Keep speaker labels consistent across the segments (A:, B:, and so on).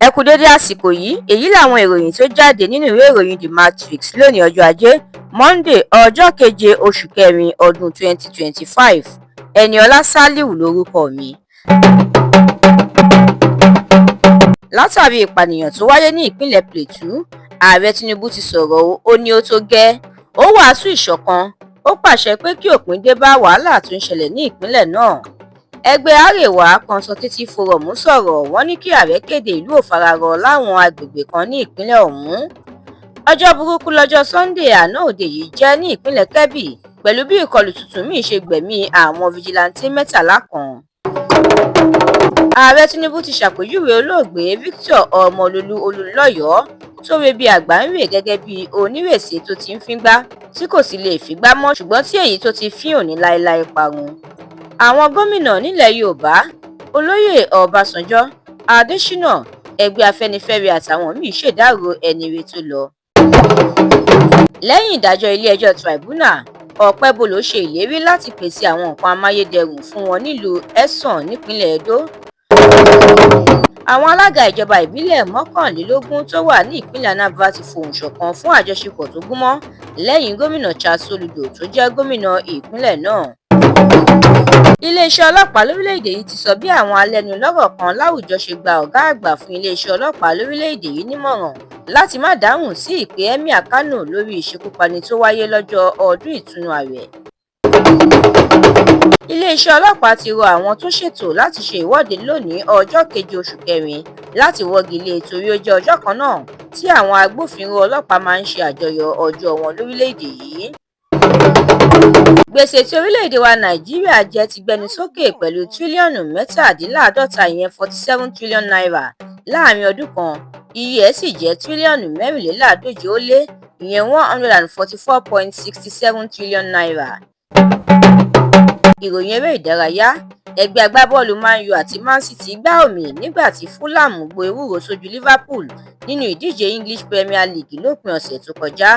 A: Ẹ kú dédé àsìkò yìí. Èyí làwọn ìròyìn tó jáde nínú ìwé ìròyìn The Matrix lónìí, ọjọ́ Ajé Monde, ọjọ́ keje oṣù kẹrin ọdún 2025. Ẹniọlá Saliu lórúkọ mi. Látàrí ìpànìyàn tó wáyé ní ìpínlẹ̀ Plateau, Ààrẹ Tinubu ti sọ̀rọ̀. Ó ní ó tó gẹ́ẹ́, ó wàásù ìṣọ̀kan, ó pàṣẹ pé kí òpin dé bá wàhálà tó ń ṣẹlẹ̀ ní ìpínlẹ̀ náà. Ẹgbẹ́ Arewa Consultative Forum sọ̀rọ̀, wọ́n ní kí ààrẹ kéde ìlú òfararọ láwọn agbègbè kan ní ìpínlẹ̀ ọ̀hún. Ọjọ́ burúkú lọ́jọ́ Sunday àná òde yìí jẹ́ ní ìpínlẹ̀ Kebbi, pẹ̀lú bí ìkọlù tuntun míì ṣe gbẹ̀mí àwọn fijilantànté 13 kan. Ààrẹ Tinubu ti ṣàpèjúwe olóògbé Victor Ọmọlólú Olúnlọ́yọ̀ọ́ tó re bíi àgbà ń rè gẹ́gẹ́ bí onírèsé tó ti ń fíngbá tí kò sì lè fíngbá mọ́, ṣùgbọ́n tí èyí tó ti fín ò ní láéláé parun. Àwọn gómìnà nílẹ̀ Yorùbá, Olóyè Ọbásanjọ́, Adésínà, ẹgbẹ́ Afẹ́nifẹ́re àtàwọn míín ṣèdàrọ́ ẹni ire tó lọ. Lẹ́yìn ìdájọ́ ilé-ẹjọ́ tribunal, Okpebholo ṣe ìlérí láti pèsè àwọn nǹkan amáyédẹrùn fún wọn nílùú Ẹ̀sán nípínlẹ̀ Edo. Àwọn alága ìjọba ìbílẹ̀ 21 tó wà ní ìpínlẹ̀ Anambra ti fohùn ṣọ̀kan fún àjọṣepọ̀ tó gúnmọ́ lẹ́yìn Gómìnà Charles Soludo tó jẹ́ gómìnà ìpínlẹ̀ náà. Iléeṣẹ́ ọlọ́pàá lórílẹ̀‐èdè yìí ti sọ bí àwọn alẹ́nulọ́rọ̀ kan láwùjọ ṣe gba ọ̀gá àgbà fún iléeṣẹ́ ọlọ́pàá lórílẹ̀‐èdè yìí nímọ̀ràn láti má dáhùn sí ìpè Emir Kánò lórí ìṣekúpani tó wáyé lọ́jọ́ ọdún Ìtúnu Ààwẹ̀. Iléeṣẹ́ ọlọ́pàá ti rọ àwọn tó ṣètò láti ṣe ìwọ́de lónìí, ọjọ́ keje oṣù kẹrin, láti wọ́gi lé e torí ó jẹ́ ọjọ́ kan náà tí àwọn agbófinró ọlọ́pàá máa ń ṣe àjọyọ̀ ọjọ́ wọn lórílẹ̀‐èdè yìí. Gbèsè tí orílẹ̀-èdè wa Nàìjíríà jẹ ti gbẹnu sókè pẹ̀lú tírílíọ̀nù 37, ìyẹn ₦47 trillion, láàrin ọdún kan, iye ẹ̀ sì jẹ́ tírílíọ̀nù mẹ́rìnléláàádóje ó lé, ìyẹn ₦144.67 trillion. Ìròyìn eré ìdárayá: Ẹgbẹ́ agbábọ́ọ̀lù Man U àti Man City gbá òmì nígbà tí Fulham gbo ewúro sójú Liverpool nínú ìdíje English Premier League lópin ọ̀sẹ̀ tó kọjá.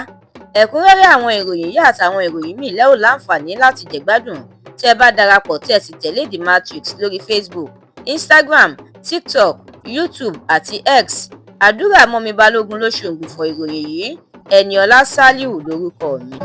A: Ẹ̀kúnrẹ́rẹ́ àwọn ìròyìn yìí àtàwọn ìròyìn míì lẹ́ ò láǹfààní láti jẹ̀gbádùn tẹ́ ẹ bá darapọ̀ tẹ́ ẹ sì tẹ̀lé The Matrix lórí Facebook, Instagram, TikTok, YouTube àti X. Àdúrà mọ́mi Balógun ló ṣe òǹgbùfọ̀ ìròyìn yìí. Ẹniọlá Saliu lórúkọ mi.